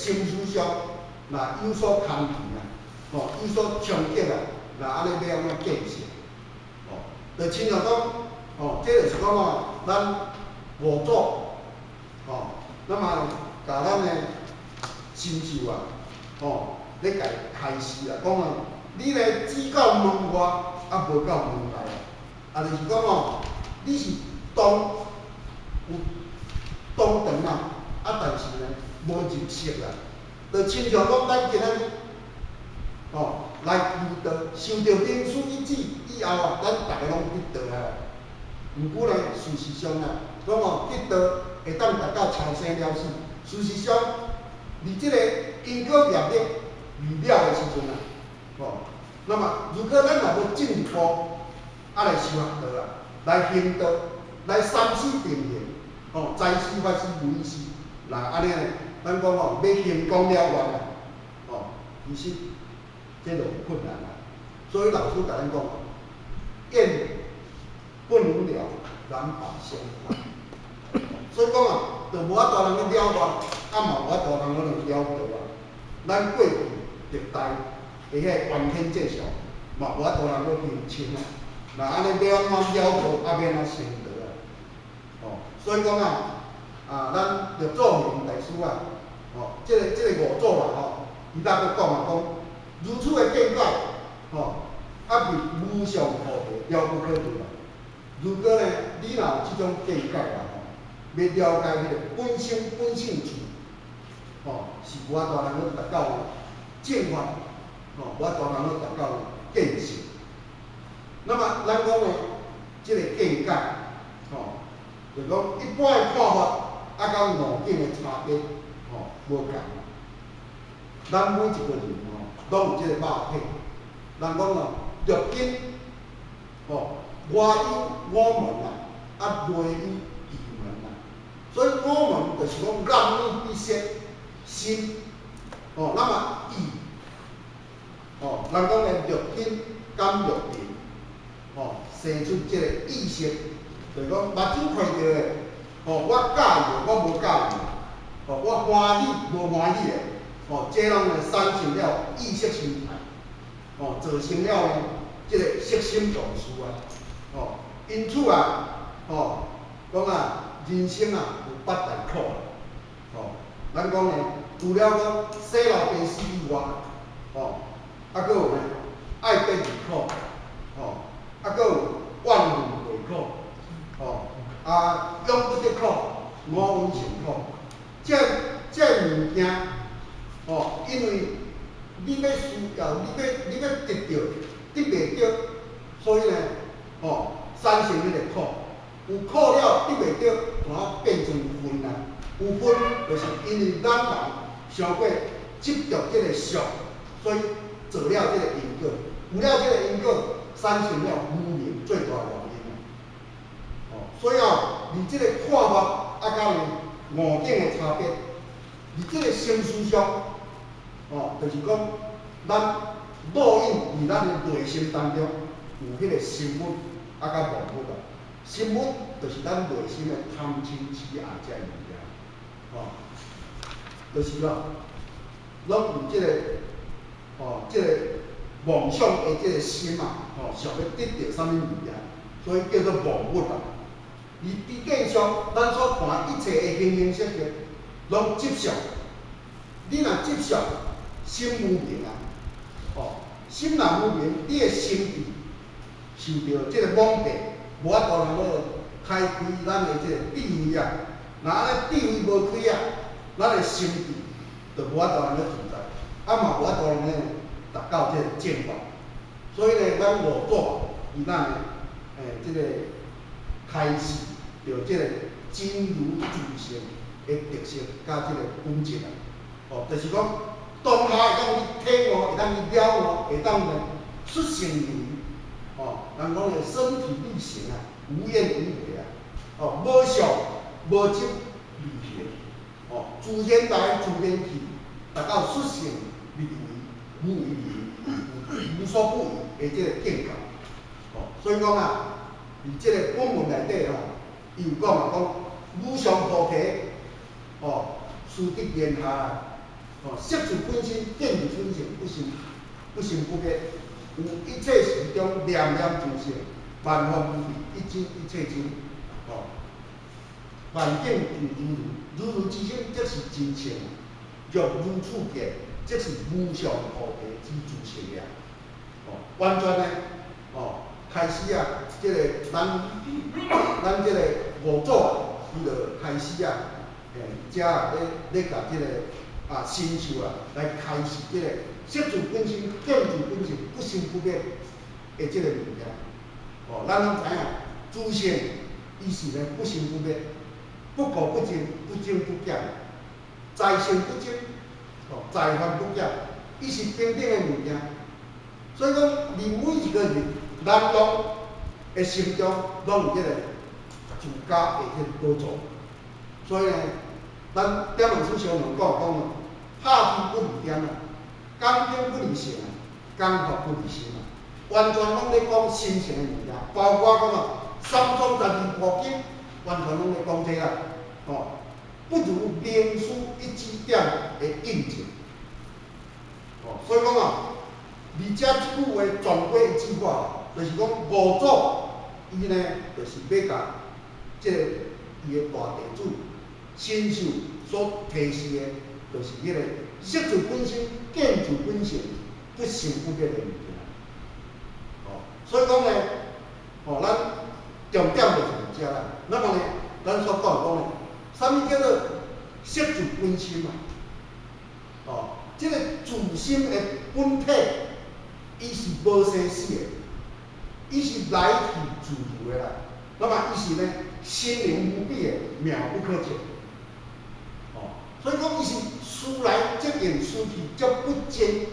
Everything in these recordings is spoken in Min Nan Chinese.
心思上若有所牽連啊，吼，有所衝擊啊，那按呢欲按怎見性？吼，就親像講，吼，這就是講哦，咱五祖，吼，那麼共咱的神秀啊，吼，咧共開示啊，講啊，你咧只到門外，啊無到門內啊，啊就是講哦，你是當有當長啊，啊但是呢，無入息啦，就親像講咱今仔日，吼，來求道，受著明師一指以後啊，咱逐个攏得道啊。毋過呢，事實上啊，講哦，得道會當達到超生了死。事實上，佇這個因果業力未了的時陣啊，吼，那麼如果咱若欲進一步啊來修學道啊，來行道，來三思定行，吼，財施、法施、無畏施，那按呢呢，咱講吼，欲行功了願啊，吼，其實這就有困難啊。所以老師共咱講，願不能了，染法相還。所以講啊，就無法度通去了願，啊嘛無法度通去了道啊。咱過去歷代的彼个怨天濟相，嘛無法度通去澄清啊。那按呢欲按怎了道，啊欲按怎成道啊？吼，所以講啊，啊，咱六祖慧能大師啊，吼，這個五祖啊，吼，伊才閣講啊，講如此的見解，吼，啊是無上菩提了不可得啊。如果呢，你若有這種見解啊，吼，欲了解彼个本生本性處，吼，是無法度通去達到正法，吼，無法度通去達到見性。那麼咱講呢，這個見解，吼，就講一般的看法，啊，佮悟境的差別，吼，無仝。咱每一個人吼，攏有這個肉體。人講哦，六根，吼，外有五門啊，啊內有異門啊。所以五門就是講眼耳鼻舌身，吼，那麼意，吼，人講的六根感六塵，吼，生出這個意識，就是講目睭看著的，吼，我佮意的，我無佮意的，吼，我歡喜無歡喜的，吼，這攏會產生了意識心態，吼，造成了呢，這個色心重視啊，吼，因此啊，吼，講啊，人生啊有八大苦，吼，咱講呢，除了講生老病死以外，吼，啊，閣有呢，愛別離苦，吼，啊，閣有怨恨悔苦，吼，啊，永不得苦，五蘊性苦，這物件，吼，因為你欲需要，你欲得著，得袂著，所以呢，吼，產生彼個苦，有苦了得袂著，就啊變成恨啊，有恨就是因為咱人傷過執著這個相，所以做了這個因果，有了這個因果，產生了無明最大的原因啊。吼，所以哦，佇這個看法啊，佮呢悟境的差別，佇這個心思上，吼，就是講咱烙印佇咱的內心當中有彼個心物啊，佮妄物啊。心物就是咱內心的貪嗔痴愛這物件，吼，就是咯，攏有這個，吼，這個妄想的這個心啊，吼，想欲得著啥物物件，所以叫做妄物啊。而佇見上，咱所看一切的形形色色，攏執相。你若執相，心無明啊，吼，心若無明，你的心智受著這個妄蔽，無法度通去開開咱的這個智慧啊。若按呢智慧無開啊，咱的心智就無法度通去自在，啊嘛無法度通去達到這個正法。所以呢，咱五祖伊咱的這個開示著這個真如自性的特色，佮這個本質啊，吼，就是講當下會當去體悟，會當去了悟，會當呢出生而為，吼，人講的身體力行啊，無怨無悔啊，吼，無相無執而行，吼，自然來自然去，達到出生而為，無為而無所不為的這個境界，吼，所以講啊，佇這個本文內底吼，伊有講啊，講無上菩提，吼，殊得言下，哦，色自本身，見自本性，不生不生不滅，有一切時中念念自性，萬法無異，一真一切真，哦，萬境自如如，如如之心，即是真性。若如此見，即是無上菩提之自性也。哦，完全呢，哦，開始啊，這個咱這個五祖啊，伊就開始啊，遮啊咧咧共這個啊神秀啊來開示這個色自本身、見自本性、不生不滅的這個物件。哦，咱攏知影，自性伊是呢不生不滅，不垢不淨，不增不減，在生不增，哦，在凡不減，伊是平等的物件。所以講，恁每一個人，咱攏的心中攏有這個自家的彼個寶座。所以呢，咱點文師常常講講，拍天不離點啊，講經不離性啊，講法不離心啊，完全攏咧講心性的物件，包括講啊，三藏十二部經，完全攏咧講這啦，哦，不如明師一指點的印證。哦，所以講啊，而且這句話總歸一句話，就是講五祖伊呢，就是欲共這個伊的大弟子神秀所提示的，就是彼個色自本身、見自本性、不生不滅的物件。哦，所以講呢，哦，咱重點就是佇遮啦。那麼呢，咱所講的講呢，啥物叫做色自本身嘛？哦，這個自心的本體，伊是無生死的，伊是來去自如的啦。那麼伊是呢，心靈無比的，妙不可測。哦，所以講伊是事來則應，事去則不見，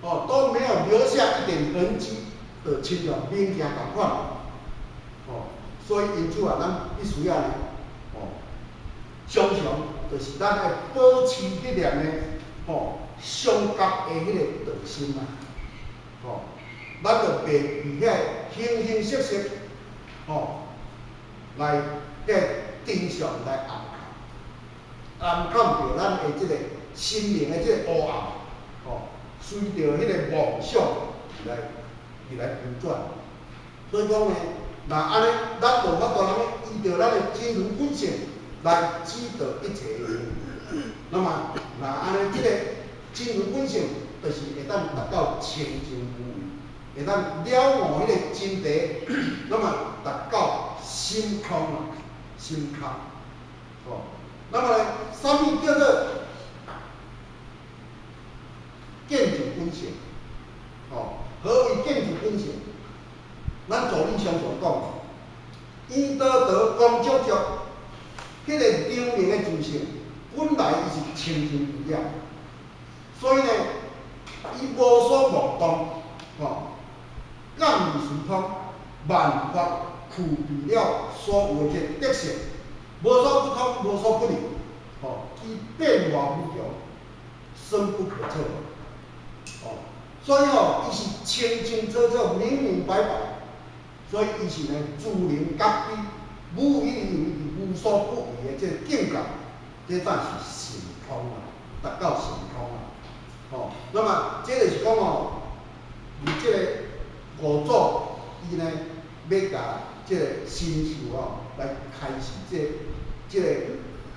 哦，都沒有留下一點痕跡，就親像明鏡仝款。哦，所以因此啊，咱必須要呢，哦，常常就是咱愛保持彼念的，吼，相合的彼個道心啊，吼，咱就袂被遐個形形色色，吼，來彼個真相來暗藏，暗藏著咱的這個心靈的這個烏暗，吼，隨著彼個妄想來運轉。所以講呢，若按呢，咱無法度通依著咱的真如本性來指導一切的。那麼，若按呢，這個真如本性，就是會當達到清淨無為，會當了悟彼個真諦，那麼達到心空啊，心空。哦，那麼呢，啥物叫做見自本性？哦，何謂見自本性？咱祖師常常講，圓道道光照照，彼個明明的自性，本來伊是清淨無染，所以呢，伊無所妄動，吼，感應時通，萬法具備了所有的這個特性，無所不通，無所不能，吼，其變化無窮，深不可測，哦，所以吼，伊是清清楚楚、明明白白，所以伊是呢，自能覺知，無為而為，無所不為的這個境界，這才是神通啊，達到神通啊，吼，那麼這就是講哦，佇這個五祖，伊呢欲共這個神秀哦來開示這個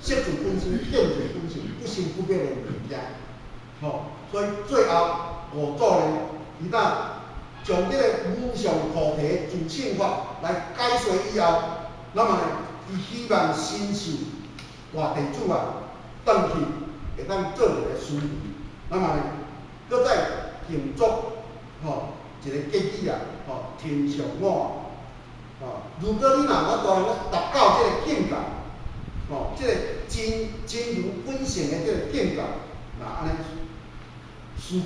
色自本身、見自本性、不生不滅的物件，吼，所以最後五祖呢，伊若將這個無上菩提自性法來解說以後，那麼呢，伊希望神秀大弟子啊，轉去會當做一個師父，那麼呢，閣再定做吼一個結語啊，吼天上我，吼，如果你若有法度達到這個境界，吼，這個真真如本性的這個境界，若按呢，師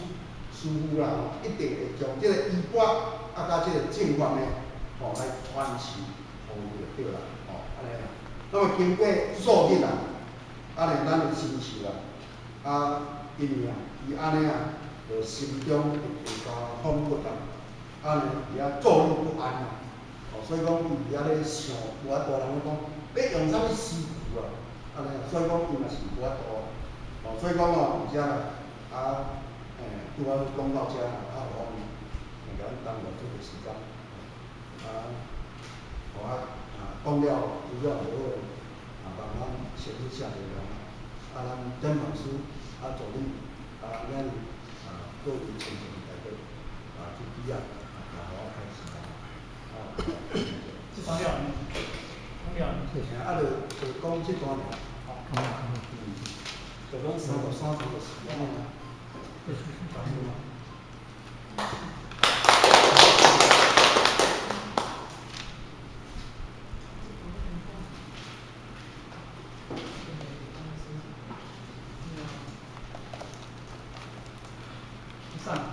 父啦吼，一定會將這個衣缽啊，佮這個正法呢，吼來傳授予伊就對啦，吼，按呢啦。那麼經過數日啊，按呢咱的神秀啊，啊，因為啊，伊按呢啊，就心中會更加恍惚啊，按呢佇遐坐立不安啊，哦，所以講伊佇遐咧想，無法度人咧講，欲用啥物詩句啊，按呢，所以講伊嘛是無法度，哦，所以講哦，佇遮啦，啊，拄仔講到遮啦，啊，予阮共咱耽誤這個時間，啊，予我啊講了除了無好，啊，慢慢先去寫落來，啊，咱典範師啊助理啊，遐爾啊各位親戚大家啊，這幾仔啊，也予我開始啦，啊，這講了，講了。啊，就講這段爾，就講33章就是按呢啦。感謝。上。